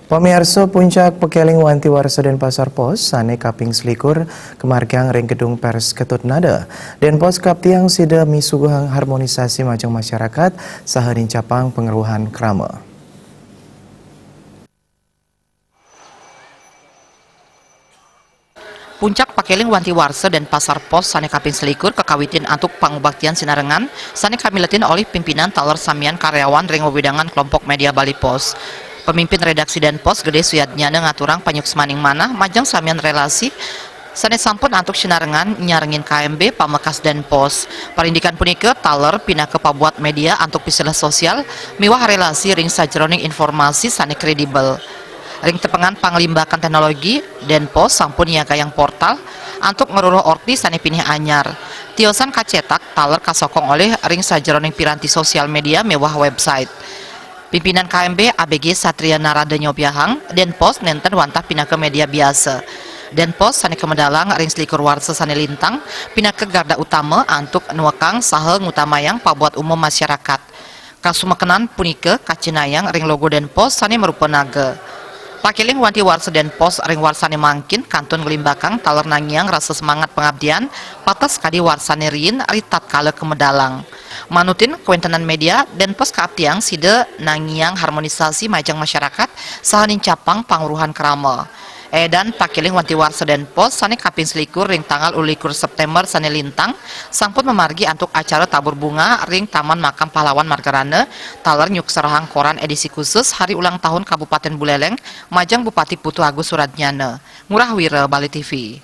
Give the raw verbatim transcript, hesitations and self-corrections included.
Pamiarsa, puncak pakeling wanti warsa Denpasar Pos sane kaping selikur kamargiang ring Gedung Pers Ketut Nada. Denpos kaaptiang sida misuguhang harmonisasi majeng masyarakat saha nincapang pangruhan krama. Puncak pakeling wanti warsa Denpasar Pos sane kaping selikur kakawitin antuk pangubaktian sinarengan sane kamiletin olih pimpinan taler samian karyawan ring wewidangan kelompok media Bali Pos. Pemimpin redaksi Denpos Gede Suyadnyana ngaturang panyuksmaning manah majeng samian relasi sane sampun antuk sinarengan nyarengin K M B pamekas Denpos. Parindikan punika taler pinaka pabuat media antuk pisilah sosial miwah relasi ring sajeroning informasi sane kredibel. Ring tepengan panglimbakan teknologi, Denpos sampun nyiagayang portal antuk ngruruh orti sane pinih anyar. Tiosan kacetak taler kasokong olih ring sajeroning piranti sosial media miwah website. Pimpinan K M B A B G Satria Narada nyobiahang, Denpos nenten wantah pinaka media biasa. Denpos sane kamedalang ring selikur warsa sane lintang pinaka garda utama antuk nuekang saha ngutamayang pabuat umum masyarakat. Kasumekenan punika kacinayang ring logo Denpos sane marupa naga. Pakeling wanti warsa Denpos ring warsane mangkin kantun nglimbakang taler nangiang rasa semangat pangabdian, pateh sakadi warsane riin ri tatkala kamedalang. Manutin kawentenan media, Denpos kaaptiang sida nangiang harmonisasi majeng masyarakat saha nincapang pangruhan krama. Edan pakeling wanti warsa Denpos sane kaping selikur ring tanggal ulikur September sane lintang sampun mamargi antuk acara tabur bunga ring Taman Makam Pahlawan Margarana taler nyukserahang koran edisi khusus Hari Ulang Tahun Kabupaten Buleleng majeng Bupati Putu Agus Suradnyana. Ngurah Wira, Bali T V.